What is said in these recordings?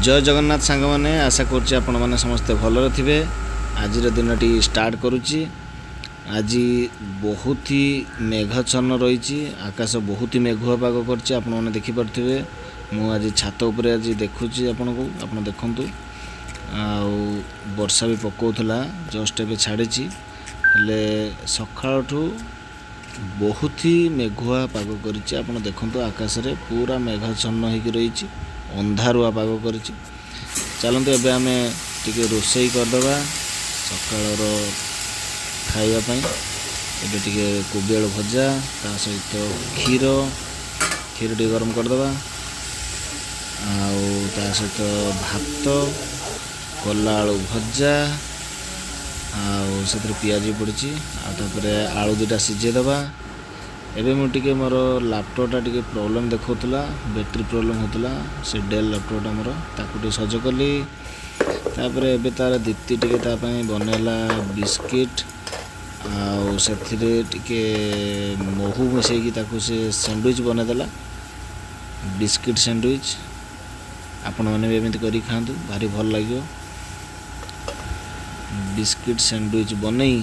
ଜୟ ଜଗନ୍ନାଥ ସାଙ୍ଗମାନେ, ଆଶା କରୁଛି ଆପଣମାନେ ସମସ୍ତେ ଭଲରେ ଥିବେ। ଆଜିର ଦିନଟି ଷ୍ଟାର୍ଟ କରୁଛି। ଆଜି ବହୁତ ହି ମେଘାଚ୍ଛନ୍ନ ରହିଛି, ଆକାଶ ବହୁତ ହି ମେଘୁଆ ପାଗ କରିଛି। ଆପଣମାନେ ଦେଖିପାରୁଥିବେ, ମୁଁ ଆଜି ଛାତ ଉପରେ ଆଜି ଦେଖୁଛି ଆପଣଙ୍କୁ, ଆପଣ ଦେଖନ୍ତୁ। ଆଉ ବର୍ଷା ବି ପକାଉଥିଲା, ଜଷ୍ଟ ଏବେ ଛାଡ଼ିଛି। ହେଲେ ସକାଳଠୁ ବହୁତ ହି ମେଘୁଆ ପାଗ କରିଛି। ଆପଣ ଦେଖନ୍ତୁ, ଆକାଶରେ ପୁରା ମେଘାଚ୍ଛନ୍ନ ହେଇକି ରହିଛି, ଅନ୍ଧାରୁଆ ପାଗ କରିଛି। ଚାଲନ୍ତୁ, ଏବେ ଆମେ ଟିକେ ରୋଷେଇ କରିଦେବା ସକାଳର ଖାଇବା ପାଇଁ। ଏବେ ଟିକେ କୋବି ଆଳୁ ଭଜା, ତା ସହିତ କ୍ଷୀର, କ୍ଷୀର ଟିକେ ଗରମ କରିଦେବା। ଆଉ ତା ସହିତ ଭାତ, କଲରା ଆଳୁ ଭଜା, ଆଉ ସେଥିରେ ପିଆଜ ବି ପଡ଼ିଛି। ଆଉ ତାପରେ ଆଳୁ ଦୁଇଟା ସିଝେଇ ଦେବା। ଏବେ ମୁଁ ଟିକେ ମୋର ଲାପଟପ୍ଟା ଟିକେ ପ୍ରୋବ୍ଲେମ୍ ଦେଖାଉଥିଲା, ବ୍ୟାଟେରୀ ପ୍ରୋବ୍ଲେମ୍ ହେଉଥିଲା। ସେ ଡେଲ୍ ଲାପଟପ୍ଟା ମୋର, ତାକୁ ଟିକେ ସଜ କଲି। ତାପରେ ଏବେ ତାର ଦୀପ୍ତି ଟିକେ ତା ପାଇଁ ବନେଇଲା ବିସ୍କିଟ୍, ଆଉ ସେଥିରେ ଟିକେ ମହୁ ମିଶାଇକି ତାକୁ ସେ ସ୍ୟାଣ୍ଡୱିଚ୍ ବନେଇଦେଲା, ବିସ୍କିଟ୍ ସ୍ୟାଣ୍ଡୱିଚ୍। ଆପଣମାନେ ବି ଏମିତି କରିକି ଖାଆନ୍ତୁ, ଭାରି ଭଲ ଲାଗିବ। ବିସ୍କିଟ୍ ସ୍ୟାଣ୍ଡୱିଚ୍ ବନେଇ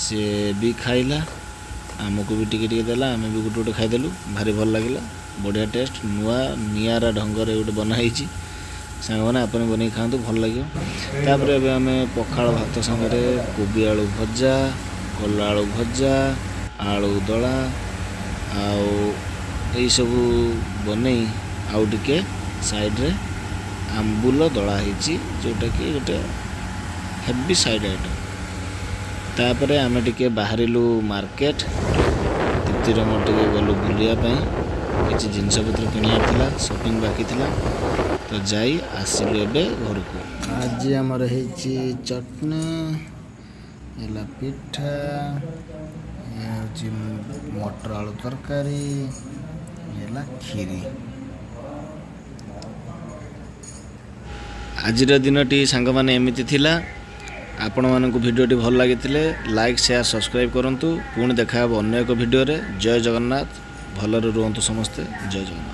ସେ ବି ଖାଇଲା, ଆମକୁ ବି ଟିକେ ଟିକେ ଦେଲା। ଆମେ ବି ଗୋଟେ ଗୋଟେ ଖାଇଦେଲୁ, ଭାରି ଭଲ ଲାଗିଲା, ବଢ଼ିଆ ଟେଷ୍ଟ। ନୂଆ ନିଆରା ଢଙ୍ଗରେ ଗୋଟେ ବନା ହେଇଛି। ସାଙ୍ଗମାନେ, ଆପଣ ବନେଇକି ଖାଆନ୍ତୁ, ଭଲ ଲାଗିବ। ତାପରେ ଏବେ ଆମେ ପଖାଳ ଭାତ ସାଙ୍ଗରେ କୋବି ଆଳୁ ଭଜା, କଲରା ଆଳୁ ଭଜା, ଆଳୁ ଦଳା ଆଉ ଏଇସବୁ ବନେଇ, ଆଉ ଟିକେ ସାଇଡ଼ରେ ଆମ୍ବୁଲ ଦଳା ହେଇଛି, ଯେଉଁଟାକି ଗୋଟେ ହେଭି ସାଇଡ଼୍ ଆଇଟମ୍। ତାପରେ ଆମେ ଟିକେ ବାହାରିଲୁ ମାର୍କେଟ। ଦୀପ୍ତିର ମୋର ଟିକେ ଗଲୁ ବୁଲିବା ପାଇଁ। କିଛି ଜିନିଷପତ୍ର କିଣିବାର ଥିଲା, ସପିଂ ବାକି ଥିଲା, ତ ଯାଇ ଆସିଲୁ ଏବେ ଘରକୁ। ଆଜି ଆମର ହେଇଛି ଚଟଣି, ହେଲା ପିଠା, ଇଏ ହେଉଛି ମଟର ଆଳୁ ତରକାରୀ, ଇଏ ହେଲା କ୍ଷୀରି। ଆଜିର ଦିନଟି ସାଙ୍ଗମାନେ ଏମିତି ଥିଲା। ଆପଣମାନଙ୍କୁ ଭିଡ଼ିଓଟି ଭଲ ଲାଗିଥିଲେ ଲାଇକ୍, ସେୟାର, ସବସ୍କ୍ରାଇବ୍ କରନ୍ତୁ। ପୁଣି ଦେଖା ହେବ ଅନ୍ୟ ଏକ ଭିଡ଼ିଓରେ। ଜୟ ଜଗନ୍ନାଥ। ଭଲରେ ରୁହନ୍ତୁ ସମସ୍ତେ। ଜୟ ଜଗନ୍ନାଥ।